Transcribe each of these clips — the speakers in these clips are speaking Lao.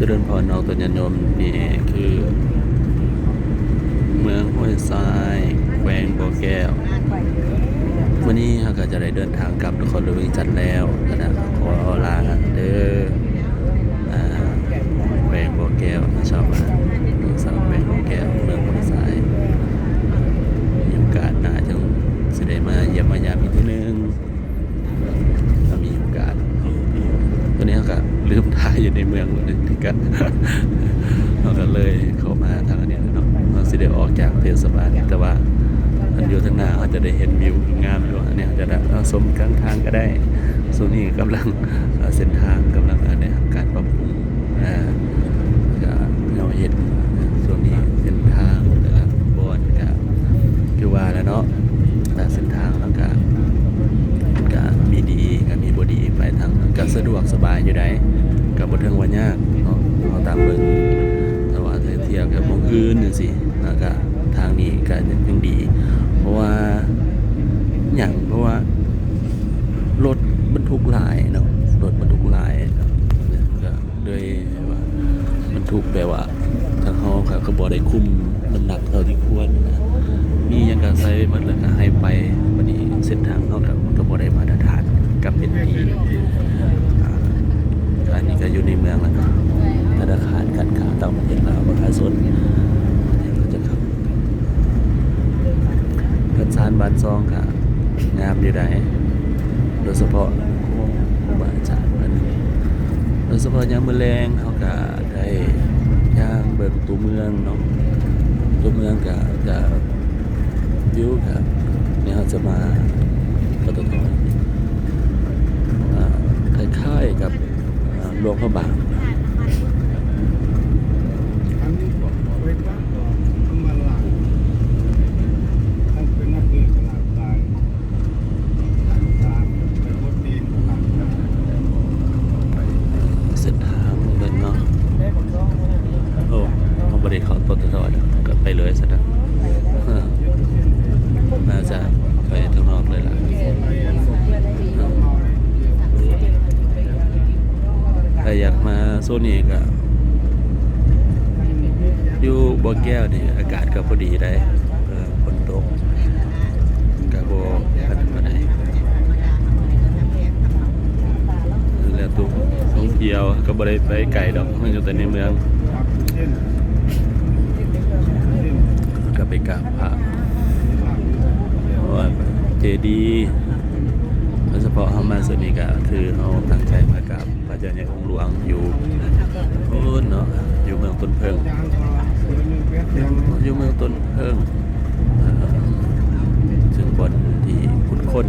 ຈະເລີນພອນເນາະ ຕາຍາດໂຍມ, ນີ້ຄືເມືອງຫ້ວຍຊາຍ ແຂວງບໍ່ແກ້ວ. ມື້ນີ້ເຮົາກໍຈະໄດ້ເດີນທາງກັບນະຄອນຫຼວງວຽງຈັນແລ້ວ, ຄະນະກໍຂໍລາເດີ ອ່າ ແຂວງບໍ່ແກ້ວນະ ຊາວບ້ານ ຊາວແຂວງບໍ່ແກ້ວ ເມືອງຫ້ວຍຊາຍ. ມີໂອກາດໜ້າຈັ່ງຊິໄດ້ມາຢ້ຽມມາຢາມອີກເທື່ອໜຶ່ງ ຖ້າມີໂອກາດ. ຕອນນີ້ເຮົາກໍລືມຖ່າຍຢູ່ໃນເມືອງເລີຍ ກໍເຮົາກໍເລີຍເຂົ້າມາທາງອັນນີ້ເນາະ. ເຮົາຊິໄດ້ອອກຈາກເທດສະບານ ແຕ່ວ່າອັນຢູ່ທາງໜ້າເຮົາຈະໄດ້ເຫັນວິວງາມຢູ່. ອັນນີ້ເຮົາຈະໄດ້ ເອົາ ຊົມກາງທາງກໍໄດ້. ຊ່ວງນີ້ກຳລັງ ເອີ ເສັ້ນທາງກຳລັງ ເອີ ໄດ້ຮັບການປັບປຸງ ອ່າ ກະເຮົາເຫັນຊ່ວງນີ້ເສັ້ນທາງແຕ່ລະບ່ອນກະຄືວ່າແຫຼະເນາະ, ແຕ່ເສັ້ນທາງມັນກະ ກະມີດີ ກະມີບໍ່ດີໄປທາງ ກະສະດວກສະບາຍຢູ່ໃດ໋ ກະບໍ່ເຖິງວ່າຍາກເນາະ ເຮົາຕາມເບິ່ງ. ແຕ່ວ່າຖ້າທຽບກັບໝ່ອງອື່ນຈັ່ງຊີ້ ແລ້ວກະທາງນີ້ກະຍັງດີ ເພາະວ່າຫຍັງ ເພາະວ່າລົດບັນທຸກຫຼາຍເນາະ ລົດບັນທຸກຫຼາຍເນາະ ກະ ໂດຍວ່າບັນທຸກ ແປວ່າທາງເຮົາກໍ ກໍບໍ່ໄດ້ຄຸມນ້ຳໜັກເທົ່າທີ່ຄວນນະ, ມີຫຍັງກໍໃສ່ໄປໝົດ ແລ້ວກໍໃຫ້ໄປ. ບັດນີ້ເສັ້ນທາງເຮົາກໍ ກໍບໍ່ໄດ້ມາດຕະຖານກັບເປັນທີ່. ອ່າ ອັນນີ້ກໍຢູ່ໃນເມືອງແລ້ວເນາະ, ທະນາຄານການຄ້າຕ່າງປະເທດລາວ ປະຊາຊົນກໍຈະເຂົ້າ ເຮືອນຊານບ້ານຊ່ອງກໍງາມຢູ່ໃດ໋ ໂດຍສະເພາະໂຮງ ໂຮງບາອາຈານເພິ່ນ. ໂດຍສະເພາະຍາມມື້ແລງເຮົາກໍໄດ້ຍ່າງເບິ່ງຕົວເມືອງເນາະ, ຕົວເມືອງກໍຈະ ວິວກໍ ນີ້ເຮົາຈະມາ ປຕທ ອ່າ ຄ້າຍໆກັບ ອ່າ ຫຼວງພະບາງ. ອັນນີ້ບອກໄວ້ ເສັ້ນທາງເບິ່ງເນາະ. ໂອ້ ເຮົາບໍ່ໄດ້ເຂົ້າ ປຕທ ດອກ ກໍໄປເລີຍຊັ້ນນະ. ເອີ ໜ້າຈະໄປທາງນອກເລີຍລະ. ຖ້າຢາກມາໂຊນນີ້ກໍ ຢູ່ບໍ່ແກ້ວນີ້ອາກາດກໍພໍດີໄດ໋ ເອີ ຝົນຕົກກໍບໍ່ອັນນັ້ນປານໃດ. ແລ້ວໂຕທ່ອງທ່ຽວກໍບໍ່ໄດ້ໄປໄກດອກ ມັນຢູ່ແຕ່ໃນເມືອງ ກໍໄປກາບພະ ເພາະວ່າເຈດີ ໂດຍສະເພາະເຮົາມາໂຊນນີ້ກໍຄືເຮົາຕັ້ງໃຈມາກາບ ພະເຈົ້າໃຫຍ່ອົງຫຼວງຢູ່ພຸ້ນເນາະ ຢູ່ເມືອງຕົ້ນເຜິ້ງ ຢູ່ເມືອງຕົ້ນເຜິ້ງ ເຊິ່ງບ່ອນທີ່ຂຸດຄົ້ນ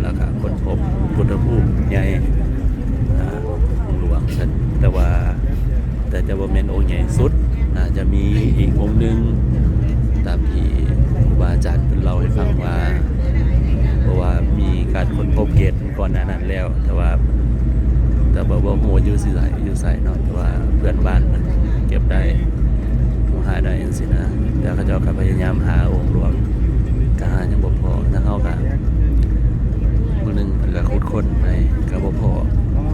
ແລ້ວກະຄົ້ນພົບພຸດທະຮູບໃຫຍ່ ອ່າ ອົງຫຼວງຊັ້ນ ແຕ່ວ່າ ແຕ່ຈະບໍ່ແມ່ນອົງໃຫຍ່ສຸດ ໜ້າຈະມີອີກອົງໜຶ່ງ ຕາມທີ່ຄູບາອາຈານເພິ່ນເລົ່າໃຫ້ຟັງວ່າ ເພາະວ່າມີການຄົ້ນພົບເກດ ກ່ອນໜ້ານັ້ນແລ້ວ ແຕ່ວ່າ ແຕ່ວ່າບໍ່ຮູ້ວ່າຢູ່ໃສ ຢູ່ໃສເນາະ ແຕ່ວ່າເພື່ອນບ້ານເພິ່ນເກັບໄດ້ ຫາໄດ້ຈັ່ງຊີ້ນະ ແຕ່ເຂົາເຈົ້າກໍພະຍາຍາມຫາອົງຫຼວງ ກໍຫາຍັງບໍ່ພໍ ທາງເຮົາກໍມື້ໜຶ່ງເພິ່ນກໍຂຸດຄົ້ນໄປກໍບໍ່ພໍ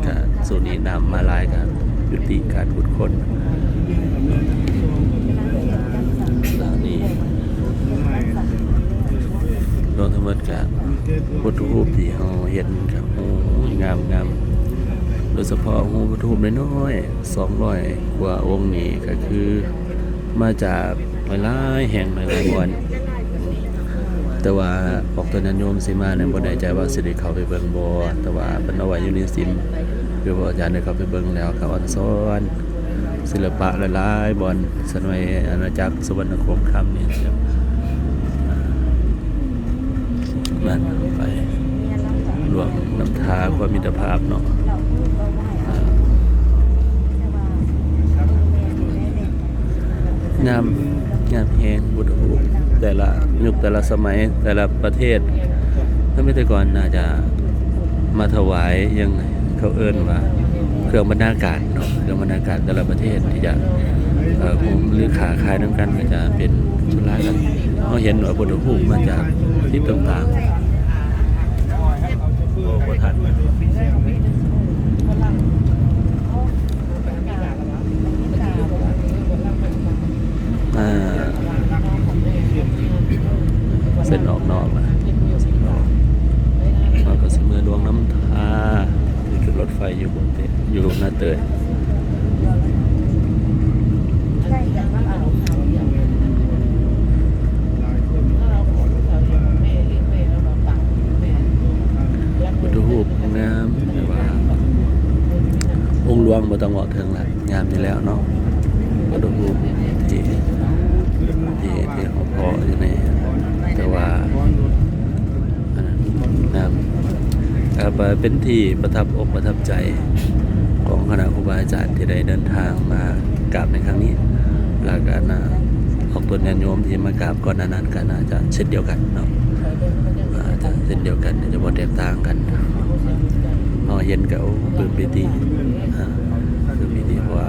ກໍຊ່ວງນີ້ນ້ຳມາຫຼາຍ ກໍຍຸຕິການຂຸດຄົ້ນ. ແລ້ວນີ້ ລວມທັງໝົດກະພຸດທະຮູບທີ່ເຮົາເຫັນກະ ໂອ້ຍ ງາມໆ ໂດຍສະເພາະຮູບ ພຸດທະຮູບນ້ອຍໆ ສອງຮ້ອຍກວ່າອົງນີ້ ກະຄືມາຈາກຫຼາຍໆແຫ່ງ ຫຼາຍໆບ່ອນ ແຕ່ວ່າພວກຍາດໂຍມຊິມານີ້ ບໍ່ແນ່ໃຈວ່າຊິໄດ້ເຂົ້າໄປເບິ່ງບໍ່ ແຕ່ວ່າເພິ່ນເອົາໄວ້ຢູ່ໃນສິມ ຄືພວກອາຈານໄດ້ເຂົ້າໄປເບິ່ງແລ້ວ ກະອອນຊອນ ສິລະປະຫຼາຍໆບ່ອນ ສະໄໝອານາຈັກສຸວັນນະຄົງຄຳນີ້ ນັ້ນໄປ ຫຼວງນ້ຳທາຄວາມມິດຕະພາບເນາະ ງາມ ງາມແຮງ ພຸດທະຮູບແຕ່ລະຍຸກແຕ່ລະສະໄໝ ແຕ່ລະປະເທດ ສະໄໝແຕ່ກ່ອນໜ້າຈະມາຖວາຍຫຍັງ ເຂົາເອີ້ນວ່າເຄື່ອງບັນນາການເນາະ ເຄື່ອງບັນນາການແຕ່ລະປະເທດທີ່ຈະ ເອີ ໂຮມ ຫຼື ຄ້າຂາຍນຳກັນ ກໍຈະເປັນສ່ວນຫຼາຍກໍ ເຮົາເຫັນວ່າພຸດທະຮູບມາຈາກທິດຕ່າງໆ ບໍ່ ບໍ່ທັນ. ເລີຍ. ພຸດທະຮູບງາມ ແຕ່ວ່າອົງຫຼວງບໍ່ຕ້ອງເວົ້າເຖິງລະ ງາມຢູ່ແລ້ວເນາະ. ພຸດທະຮູບທີ່ ທີ່ ທີ່ເຮົາພໍ້ຢູ່ໃນ ແຕ່ວ່າ ອັນນັ້ນງາມ ກໍເປັນທີ່ປະທັບອົກປະທັບໃຈຂອງຄະນະຄູບາອາຈານທີ່ໄດ້ເດີນທາງມາກາບໃນຄັ້ງນີ້ ແລ້ວກໍນະ ອອກຕົນຍາດໂຍມທີ່ມາກາບກ່ອນໜ້ານັ້ນກໍໜ້າຈະເຊັ່ນດຽວກັນເນາະ ອາດຈະເຊັ່ນດຽວກັນ ອາດຈະບໍ່ແຕກຕ່າງກັນ. ເຮົາເຫັນກໍ ໂອ້ ປຶ້ມປີຕິ ອາ ປຶ້ມປີຕິ ເພາະວ່າ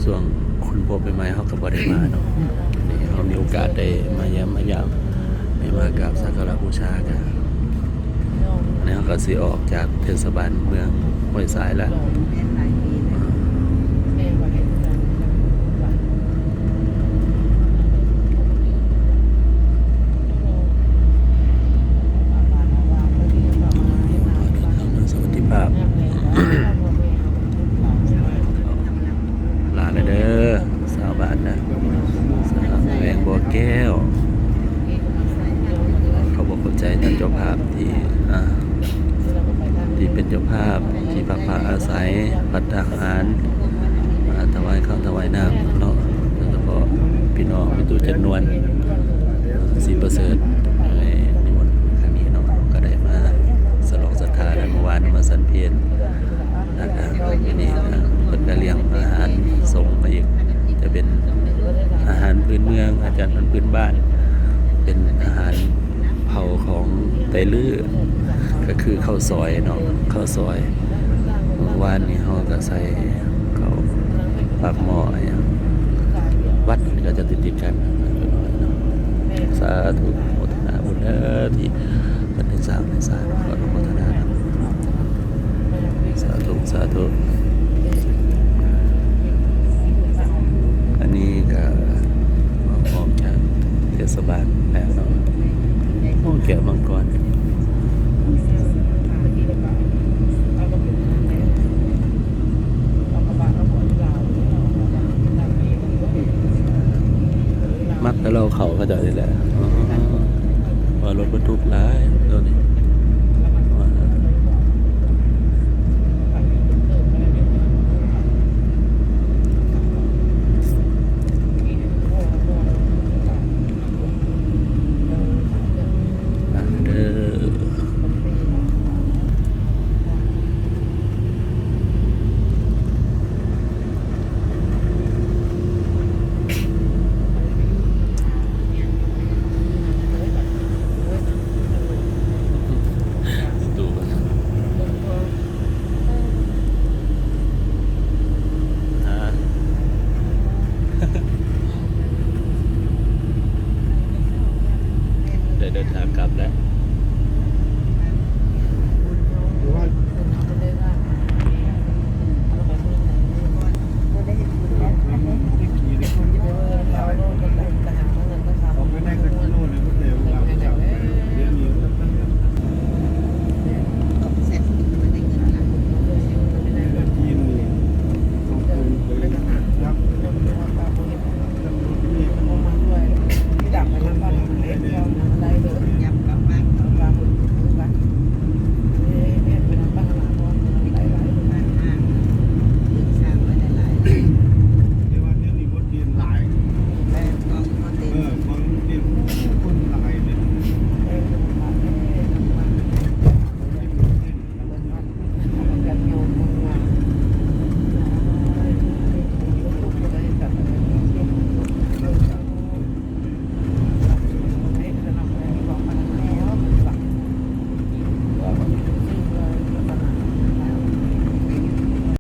ຊ່ວງຄົ້ນພົບໃໝ່ໆ ເຮົາກໍບໍ່ໄດ້ມາເນາະ ນີ້ເຮົາມີໂອກາດໄດ້ມາຢ້ຽມມາຢາມ ໄດ້ມາກາບສັກກາລະບູຊາກັນ ແລ້ວເຮົາກໍຊິອອກຈາກເທດສະບານເມືອງຫ້ວຍຊາຍແລ້ວ ເດີນທາງໂດຍສະຫວັດດີພາບ. ລາແລ້ວເດີ ຊາວບ້ານນະ ສະຫະແຂວງບໍ່ແກ້ວ ເຂົາບໍ່ເຂົ້າໃຈທ່ານເຈົ້າພາບທີ່ ອາ ທີ່ເປັນເຈົ້າພາບທີ່ພັກພາອາໄສ ພັດຕາຫານ ອາ ຖວາຍເຂົ້າຖວາຍນ້ຳເນາະ ໂດຍສະເພາະພີ່ນ້ອງແມ່ຕູ້ຈັນນວນ ສີປະເສີດ ໄດ້ນິມົນຄັ້ງນີ້ເນາະ ກໍໄດ້ມາສະຫຼອງສັດທາ ແລະ ເມື່ອວານມາສັນເພນ ແລ້ວກະມື້ນີ້ກະເພິ່ນກະລ້ຽງອາຫານສົງມາອີກ ຈະເປັນອາຫານພື້ນເມືອງ ອາຫານພື້ນບ້ານ ເປັນອາຫານເຜົ່າຂອງໄຕລື້ ກະຄືເຂົ້າຊອຍເນາະ ເຂົ້າຊອຍ. ເມື່ອວານນີ້ເຮົາກະໃສ່ເຂົ້າປາກໝໍ້ ຫຍັງ ວັດນີ້ກະຈະຕິດໆກັນ ສາທຸ ໂມທະນາບຸນເດີ ທີ່ ເພິ່ນໄດ້ສ້າງໄດ້ສານ ຂໍອະນຸໂມທະນານຳ ສາທຸ ສາທຸ. ອັນນີ້ກະອອກຈາກເທດສະບານແລ້ວເນາະ ໂອ້ ແກ້ວມັງກອນ ມັກແຕ່ເລົ່າເຂົ້າເຂົາເຈົ້ານີ້ແຫຼະ ເພາະວ່າລົດບັນທຸກຫຼາຍໂຕນີ້.